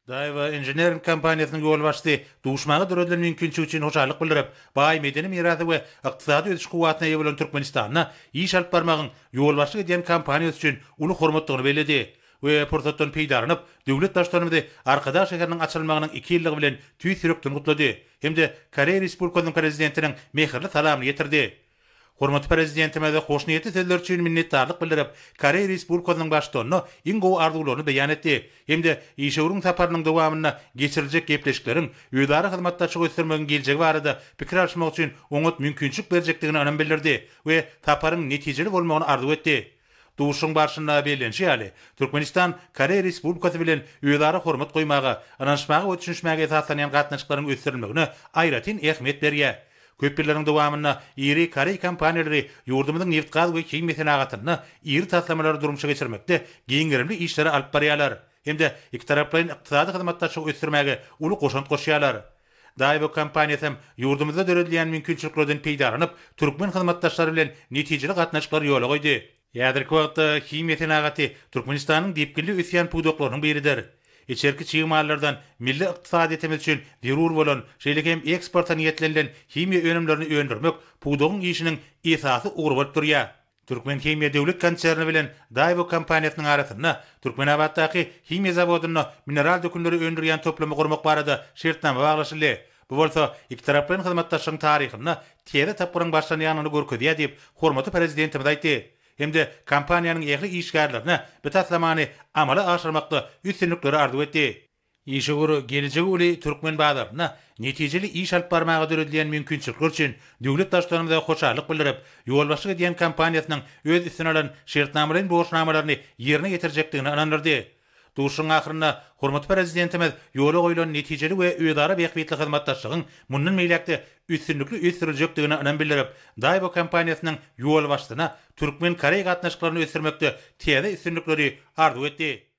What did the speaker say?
Daewoo Engineering kompaniýasynyň ýolbaşçysy duşmaga döredilen mümkinçilik üçin hoşallyk bildirip, baý medeni mirasa we ykdysady ösüş kuwwatyna eýe bolan Türkmenistanda iş alyp barmagyň ýolbaşçylyk edýän kompaniýasy üçin uly hormatdygyny belledi we pursatdan peýdalanyp, döwlet Baştutanymyzy Arkadag şäheriniň açylmagynyň iki ýyllygy bilen tüýs ýürekden gutlady hem-de Koreýa Respublikasynyň Prezidentiniň mähirli salamyny ýetirdi. Hormatly Prezidentimize hoşniýetli sözleri üçin minnetdarlyk bildirip, Koreýa Respublikasynyň Baştutanyna iň gowy arzuwlaryny beýan etdi hem-de işewüriň saparynyň dowamynda geçiriljek gepleşikleriň özara hyzmatdaşlygy ösdürmegiň geljegi barada pikir alyşmak üçin oňat mümkinçilik berjekdigine ynam bildirdi we saparyň netijeli bolmagyny arzuw etdi. Duşuşygyň barşynda bellenişi ýaly, Türkmenistan Koreýa Respublikasy bilen özara hormat goýmaga, ynanyşmaga we düşünişmäge esaslanýan gatnaşyklaryň ösdürilmegine aýratyn ähmiýet berýär. Köp ýyllaryň dowamynda iri koreý kompaniýalary ýurdumyzyň nebitgaz we himiýa senagatynda iri taslamalary durmuşa geçirmekde giň gerimli işleri alyp barýarlar hem-de ikitaraplaýyn ykdysady hyzmatdaşlygy ösdürmäge uly goşant goşýarlar. Daewoo kompaniýasy hem ýurdumyzda döredilýän mümkinçiliklerden peýdalanyp, türkmen hyzmatdaşlary bilen netijeli gatnaşyklary ýola goýdy. Häzirki wagtda himiýa senagaty Türkmenistanyň depginli ösýän pudaklarynyň biridir. Içerki çig mallardan milli ykdysadyýetimiz üçin zerur bolan, şeýle hem eksporta niýetlenilen himiýa önümlerini öndürmek pudagyň işiniň esasy ugry bolup durýar. Türkmenhimiýa döwlet konserni bilen Daewoo kompaniýasynyň arasynda Türkmenabatdaky himiýa zawodynda mineral dökünleri öndürýän toplumy gurmak barada şertnama baglaşyldy. Bu bolsa ikitaraplaýyn hyzmatdaşlygyň taryhynda täze tapgyryň başlanýandygyny görkezýär diýip, hormatly Prezidentimiz aýtdy hem-de kompaniýanyň ähli işgärlerine bu taslamany amala aşyrmakda üstünlikleri arzuw etdi. Işewür gelejegi uly türkmen bazarynda netijeli iş alyp barmaga döredilýän mümkinçilikler üçin döwlet Baştutanymyza hoşallyk bildirip, ýolbaşçylyk edýän kompaniýasynyň öz üstüne alan şertnamalaýyn borçnamalaryny ýerine ýetirjekdigine ynandyrdy. Duşuşygyň ahyrynda hormatly Prezidentimiz ýola goýlan netijeli we özara bähbitli hyzmatdaşlygyň mundan beýläk-de üstünlikli ösdüriljekdigine ynam bildirip, Daewoo kompaniýasynyň ýolbaşçysyna türkmen-koreý gatnaşyklaryny ösdürmekde täze üstünlikleri arzuw etdi.